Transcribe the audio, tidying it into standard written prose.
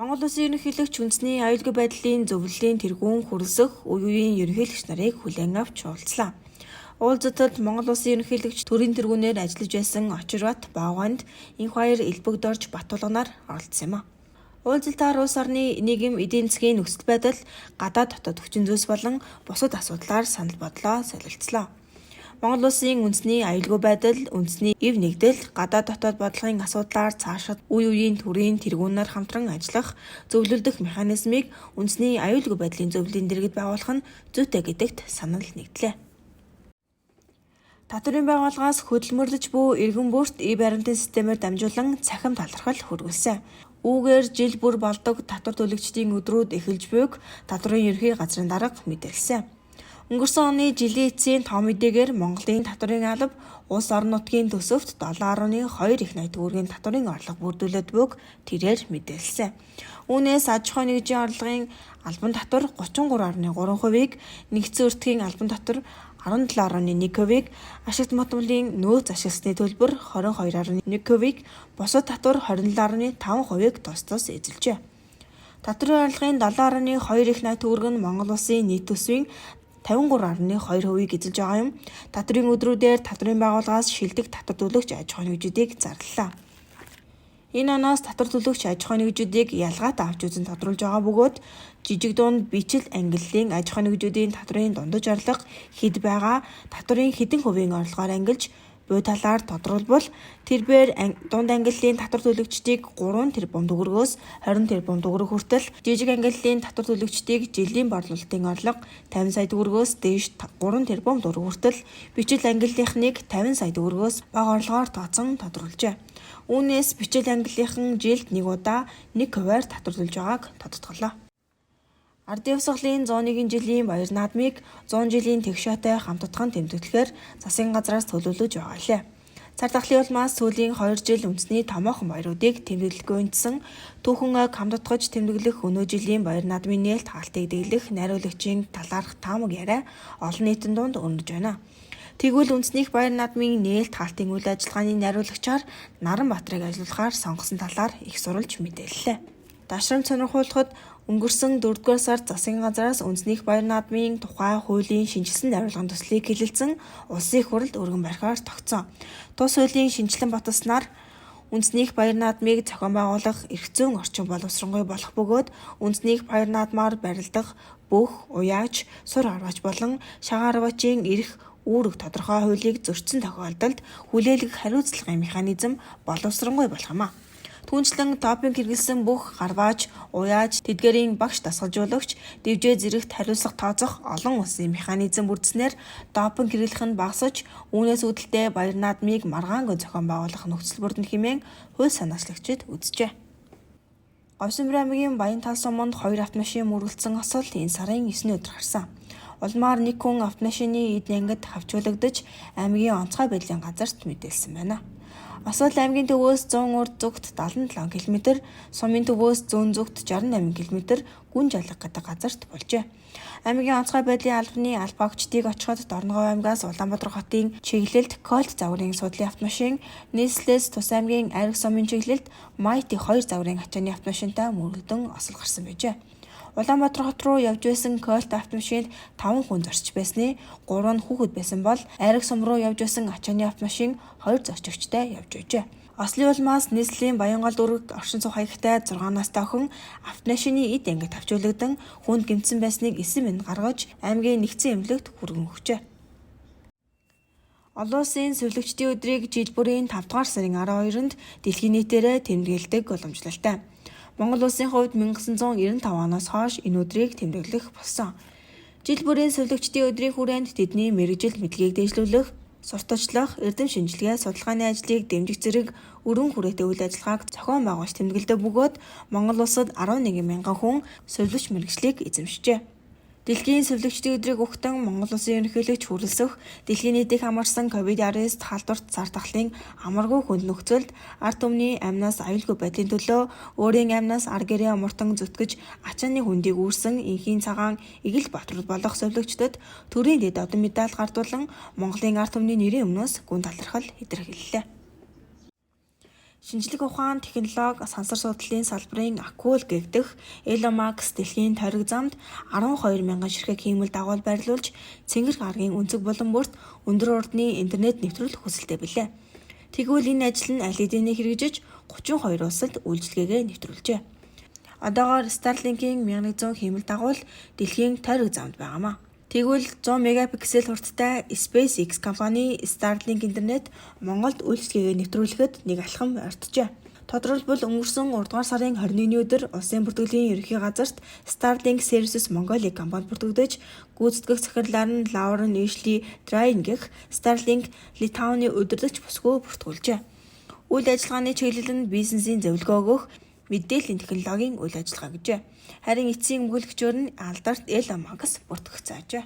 Монгол Улсын ерөнхийлөгч үндэсний аюулгүй байдлын зөвлөлийн тэргүүн хүрэлсэх үе үеийн ерөнхийлөгч нарыг хүлээн авч уулзлаа. Уулзалтад Монгол Улсын ерөнхийлөгч төрийн тэргүүнээр ажиллаж байсан Очирбат Боогонд инх баяр Элбэгдорж Баттулганаар оролцсон юм а. Уулзалтаар улс орны нийгэм эдийн засгийн нөхцөл байдал, гадаад дотоод хүчин зүйлс болон бусад асуудлаар санал бодлоо солилцлоо. Монгол Улсын үндэсний аюулгүй байдал, үндэсний эв нэгдэл, гадаад дотоод бодлогын асуудлаар цаашид үе үеийн төрийн тэргүүнээр хамтран ажиллах, зөвлөлдөх механизмыг үндэсний аюулгүй байдлын зөвлөлийн дэргэд байгуулах нь зүйтэй гэдэгт санал нэгдлээ. Татварын байгууллагаас хөдөлмөрлөж буй иргэн бүрт эв баримтын системээр дамжуулан цахим талархал хүргэлсэн. Үүгээр жил бүр болдог татвар төлөгчдийн өдрүүд эхэлж буйг татварын ерөнхий газрын дарга мэдээлсэн. Өнгөрсөн оны жилийн эцсийн тоо мэдээгээр Монголын татварын алба улс орон нутгийн төсөвт 7.2 их 80 төгрөгийн татварын орлого бүрдүүлээд буйг тэрээр мэдээлсэн. Үүнээс аж ахуйн нэгжийн орлогын албан татвар 33.3%-ийг, нэгдсэн өртгийн албан татвар 17.1%-ийг, ашигт мотомлын нөөц ашигласны төлбөр 22.1%-ийг, бусад татвар 27.5%-ийг тус тус эзэлжээ. Татварын орлогын 7.2 их 80 төгрөг нь Монгол Улсын нийт төсвийн 53.2%-ийг эзэлж байгаа юм. Татварын өдрүүдээр татварын байгууллагаас шилдэг татвар төлөгч аж ахуйн нэгжүүдийг зарлалаа. Энэ оноос татвар төлөгч аж ахуйн нэгжүүдийг ялгаатай авч үзэн тодруулж байгаа бөгөөд жижиг дунд бичил ангиллын аж ахуйн нэгжүүдийн татварын дундаж орлого хэд байгаа татварын хэдэн хувийн орлогоор ангилж буй талаар тодруулбал тэрбээр дунд ангиллын татвар төлөгчдийг 3 тэрбум төгрөгөөс 20 тэрбум төгрөг хүртэл, жижиг ангиллын татвар төлөгчдийг жилийн борлуулалтын орлого 50 сая төгрөгөөс дээш 3 тэрбум төгрөг хүртэл, бичил ангиллынхныг 50 сая төгрөгөөс бага орлогоор тооцон тодруулжээ. Үүнээс бичил ангиллынхан жилд нэг удаа 1 хувиар татвар төлж байгааг тодотголоо. Ардын хувьсгалын 101 жилийн баяр наадмыг 100 жилийн тэгш шаатай хамтдхан тэмдэглэхээр засгийн газраас төлөвлөж байгаа билээ. Цар тахлын улмаас сүүлийн 2 жил үндэсний томоохон баяруудыг тэмдэглэхгүй үндсэн түүхэн ойг хамтдгаж тэмдэглэх өнөө жилийн баяр наадмын нээлт хаалтыг дэглэх найруулагчийн талаарх таамаг яриа олон нийтийн дунд өнөрж байна. Тэгвэл үндэснийх баяр наадмын нээлт хаалтын үйл ажиллагааны найруулагчаар Наранбаатарыг ажиллуулахаар сонгосон талаар их сурвалж мэдээллээ. Дашрамт сонирхуулахад өнгөрсөн 4-р сард засгийн газраас үндэснийх баяр наадмын тухай хуулийн шинэчилсэн найруулгын төслийг хэлэлцэн улсын их хурлд өргөн барихаар тогтсон. Тус хуулийн шинэчлэн баталснаар үндэснийх баяр наадмыг зохион байгуулах эрх зүйн орчин боловсронгүй болох бөгөөд үндэснийх баяр наадмаар барилдах бүх уяач, сур харваач болон шагаан харваачийн эрх үүрэг тодорхой хуулийг зөрчсөн тохиолдолд хүлээлгэх хариуцлагын механизм боловсронгүй болох юм а. Түүнчлэн допинг хэрэглэсэн бүх гарваач, уяач, тэдгээрийн багш дасгалжуулагч, дэвжээ зэрэгт хариуцлага тооцох олон улсын механизм бүрдснээр допинг хэрэглэх нь багасч, үүнээс үүдэлтэй баяр наадмыг маргаангүй зохион байгуулах нөхцөл бүрдэнэ хэмээн хууль санаачлагчид үзжээ. Говьсанбар аймгийн Баянтал суманд 2 автомашин мөргөлдсөн осол энэ сарын 9-ний өдөр гарсан. Улмаар нэг хүн автомашины эд нангид хавчуулагдаж аймгийн онцгой байдлын газарт мэдээлсэн байна. Осол аймгийн төвөөс 100 урд зүгт 77 км, сумын төвөөс зүүн зүгт 68 км гүн жалга гэдэг газарт болжээ. Аймгийн онцгой байдлын албаны албаагчдыг очиход Дорногов аймгаас Улаанбаатар хотын чиглэлд Кольт загварын суудлын автомашин, нийслэлээс Тус аймгийн Айраг сумын чиглэлд Майти 2 загварын ачааны автомашинтай мөргөлдөн осол гарсан байжээ. Улаанбаатар хот руу явж байсан Кольт автомашинд 5 хүн зорчиж байсны 3 нь хүүхэд байсан бол Айраг сум руу явж байсан ачааны автомашин 2 зорчигчтой явж байжээ. Ослын улмаас нийслэлийн Баянгол дүүрэгт оршин суух хаягтай 6 настай охин автомашины эд ангид хавчуулагдан хүнд гэмтсэн байсныг 9 минут гаргаж аймгийн нэгдсэн эмнэлэгт хүргэн өгчээ. Олон улсын сувилагчдын өдрийг жил бүрийн 5 дугаар сарын 12-нд дэлхийн нийтээрээ тэмдэглэдэг уламжлалтай. Монгол улсын хувьд 1995 оноос хойш энэ өдрийг тэмдэглэх болсон. Жил бүрийн сувилагчдын өдрийн хүрээнд тэдний мэргэжил мэдлэгийг дэвшлүүлэх, сурталчлах, эрдэм шинжилгээ, судалгааны ажлыг дэмжих зэрэг өргөн хүрээтэй үйл ажиллагааг зохион байгуулж тэмдэглэдэг бөгөөд Монгол улсад 11 мянган хүн сувилагч мэргэжлийг эзэмшжээ. Дэлхийн сувилагчдын өдрийг угтан Монгол Улсын ерөнхийлөгч хүрэлсэх дэлхийн нийтийг хамарсан COVID-19 халдварт цар тахлын амаргүй хүнд нөхцөлд ард түмний амнаас аюулгүй байдлын төлөө өөрийн амнаас ар гэрээ амартан зүтгэж ачааны хүндийг үүрсэн энхийн цагаан эгэл бааtruуд болох сувилагчдад төрийн дэд одон медаль гардуулан Монголын ард түмний нэрийн өмнөөс гүн талархал илэрхийллээ. Шинжлэх ухаан, технологи, сансар судлалын салбарын акул гэгдэх Elon Musk дэлхийн тойрог замд 12 мянган ширхэг хиймэл дагуул байрлуулж цэнгэр гарагийн өнцөг булан бүрт өндөр хурдны интернет нэвтрүүлэх хүсэлтэй билээ. Тэгвэл энэ ажил нь аль хэдийнэ хэрэгжиж 32 улсад үйлчилгээгээ нэвтрүүлжээ. Одоогоор Starlink-ийн 1100 хиймэл дагуул дэлхийн тойрог замд байгаамаа. Тэгвэл 100 мегапиксел хурдтай SpaceX компани Starlink интернет Монголд үйлчилгээгээ нэвтрүүлэхэд нэг алхам ойртожээ. Тодорхойлбол өнгөрсөн 3 дугаар сарын 21-ний өдөр Улсын бүртгэлийн ерөнхий газарт Starlink Services Mongolia компанид бүртгэгдэж, гүйцэтгэх захирлаар нь Lauren Ashley Drain гэх Starlink Литваны удирдагч бүсгүй бүртгүүлжээ. Үйл ажиллагааны чиглэл нь бизнесийн зөвлөгөө өгөх мэдээллийн технологийн үйл ажиллагаа гэжээ. Харин эцсийн өмгөөлөгчөөр нь алдарт Elon Musk бүртгэгдсэн ажээ.